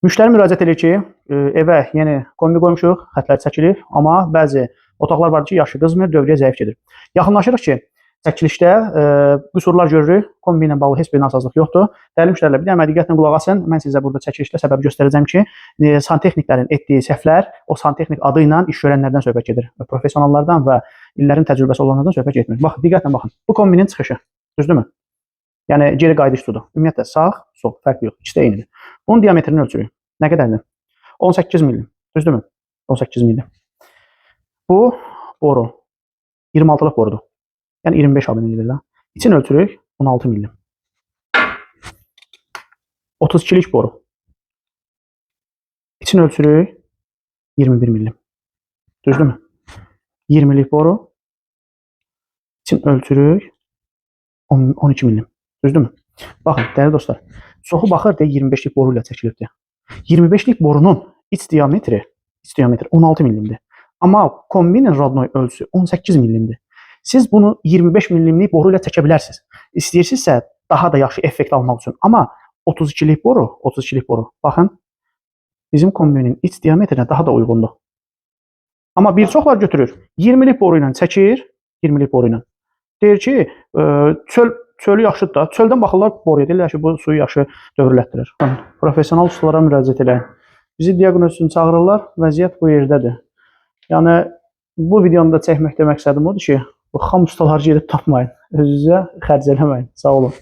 Müştəri müraciət edir ki, evə yeni kombi qoymuşuq, xətlər çəkilib, amma bəzi otaqlar var ki, yaxşı qızmır, dövriyyə zəif gedir. Yaxınlaşırıq ki, çəkilişdə qüsurlar görürük. Kombi ilə bağlı heç bir nasazlıq yoxdur. Dəyərli müştərilər, bir dənə diqqətlə qulaq asın. Mən sizə burada çəkilişdə səbəb göstərəcəm ki, santexniklərin etdiyi səhvlər o santexnik adı ilə iş görənlərdən söhbət gedir. Professionallardan və illərin təcrübəsi olanlardan söhbət getmir. Bax, diqqətlə baxın. Bu kombinin çıxışı. Düzdürmü? Yəni geri qayıdış sudur. Ümumiyyətlə sağ, sol fərqi yox. İkisi də eynidir. Bunun diametrini ölçürük. Nə qədərdir? 18 millim. Düzdürmü? 18 millim. Bu boru 26-lıq borudur. Yəni 25 adını deyirlər. İçini ölçürük 16 millim. 32-lik boru. İçini ölçürük 21 millim. Düzdürmü? 20-lik boru. İçini ölçürük 10 12 millim. Düzdürmü? Baxın, dəyərli dostlar. Çoxu baxır deyə 25-lik boru ilə çəkilibdir. 25-lik borunun iç diametri 16 millimdir. Amma kombinin rodnoy ölçüsü 18 millimdir. Siz bunu 25 millimlik boru ilə çəkə bilərsiniz. İstəyirsinizsə daha da yaxşı effekt almaq üçün. Amma 32-lik boru, 32-lik boru. Baxın, bizim kombinin iç diametrinə daha da uyğundur. Amma bir çoxlar götürür. 20-lik boru ilə çəkir, 20-lik boru ilə. Deyir ki, çöl çölü yaxşıdır da. Çöldən baxırlar boruya, deyirlər ki, bu suyu yaxşı dövrlətdirir. Professional ustalara müraciət eləyin. Bizi diaqnoz üçün çağırırlar, vəziyyət bu yerdədir. Yəni bu videonu da çəkməkdə məqsədim odur ki, bu xam ustaları gedib tapmayın. Özünüzə xərc eləməyin. Sağ olun.